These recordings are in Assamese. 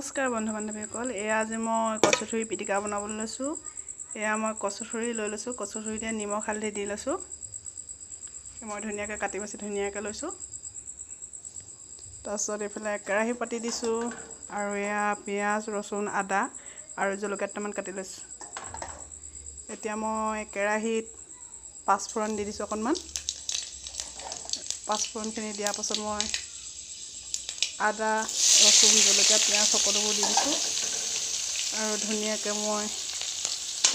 নমস্কাৰ বন্ধু বান্ধৱীসকল, এয়া আজি মই কচুথুৰি পিটিকা বনাবলৈ লৈছোঁ। এয়া মই কচুথুৰি লৈ লৈছোঁ। কচুথুৰিতে নিমখ হালধি দি লৈছোঁ। মই ধুনীয়াকৈ কাটি বাছি ধুনীয়াকৈ লৈছোঁ। তাৰপিছত এইফালে কেৰাহী পাতি দিছোঁ আৰু এয়া পিঁয়াজ, ৰচুন, আদা আৰু জলকীয়া দুটামান কাটি লৈছোঁ। এতিয়া মই কেৰাহীত পাঁচফোৰণ দি দিছোঁ অকণমান। পাঁচফোৰণখিনি দিয়াৰ পাছত মই আদা, ৰচুন, জলকীয়া, পিঁয়াজ সকলোবোৰ দি দিছোঁ আৰু ধুনীয়াকৈ মই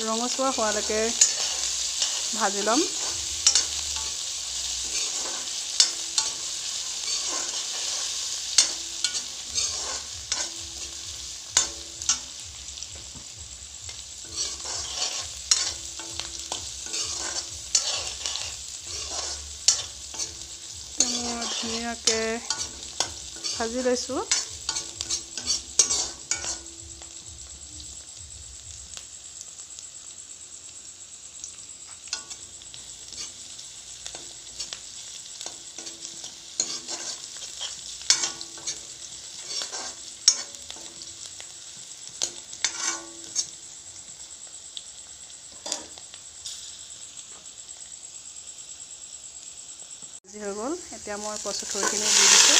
ৰঙচুৱা হোৱালৈকে ভাজি ল'ম। মই ধুনীয়াকৈ ভাজি লৈছোঁ। ভাজি হৈ গ'ল। এতিয়া মই কচুথুৰিখিনি দি দিছোঁ।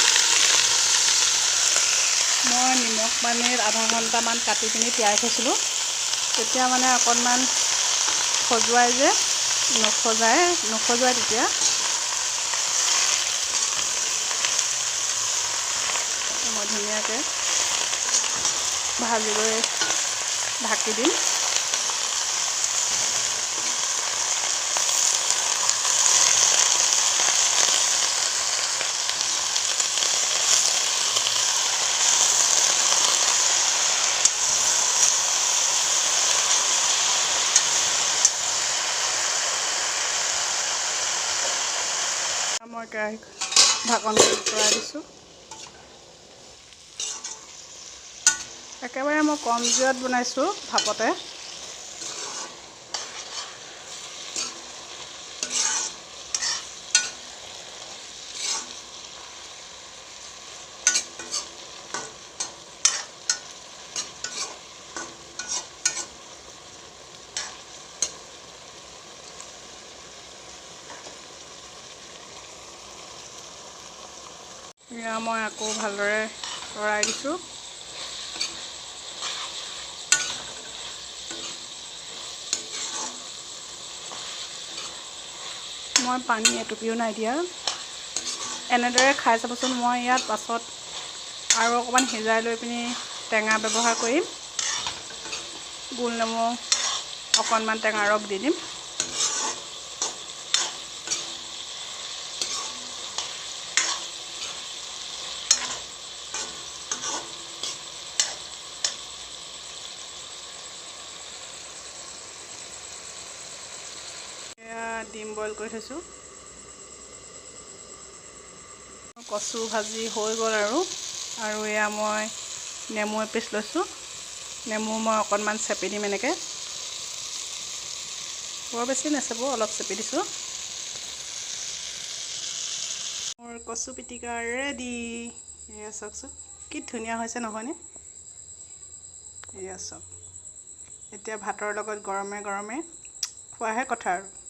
মই নিমখ পানীত আধা ঘণ্টামান কাটি পিনি তিয়াই থৈছিলোঁ। তেতিয়া মানে অকণমান খজুৱাই যে নখজুৱাই তেতিয়া মই ধুনীয়াকৈ ভাজি লৈ ঢাকি দিম। মই কেৰাহী ঢাকনখন আঁতৰাই দিছোঁ। একেবাৰে মই কম জুইত বনাইছোঁ, ভাপতে। এয়া মই আকৌ ভালদৰে লৰাই দিছোঁ। মই পানী এটুপিও নাই দিয়া। এনেদৰে খাই চাবচোন। মই ইয়াত পাছত আৰু অকণমান সিজাই লৈ পিনি টেঙা ব্যৱহাৰ কৰিম। গোল নেমু অকণমান টেঙা ৰস দি দিম। ডিম বইল কৰি থৈছোঁ। কচু ভাজি হৈ গ'ল আৰু আৰু এয়া মই নেমু এপিচ লৈছোঁ। নেমু মই অকণমান চেপি দিম এনেকৈ, বৰ বেছি নেচেপো, অলপ চেপি দিছোঁ। মোৰ কচু পিটিকা ৰেডি। এয়া চাওকচোন কি ধুনীয়া হৈছে নহয়নে? এয়া চাওক, এতিয়া ভাতৰ লগত গৰমে গৰমে খোৱাহে কথা আৰু।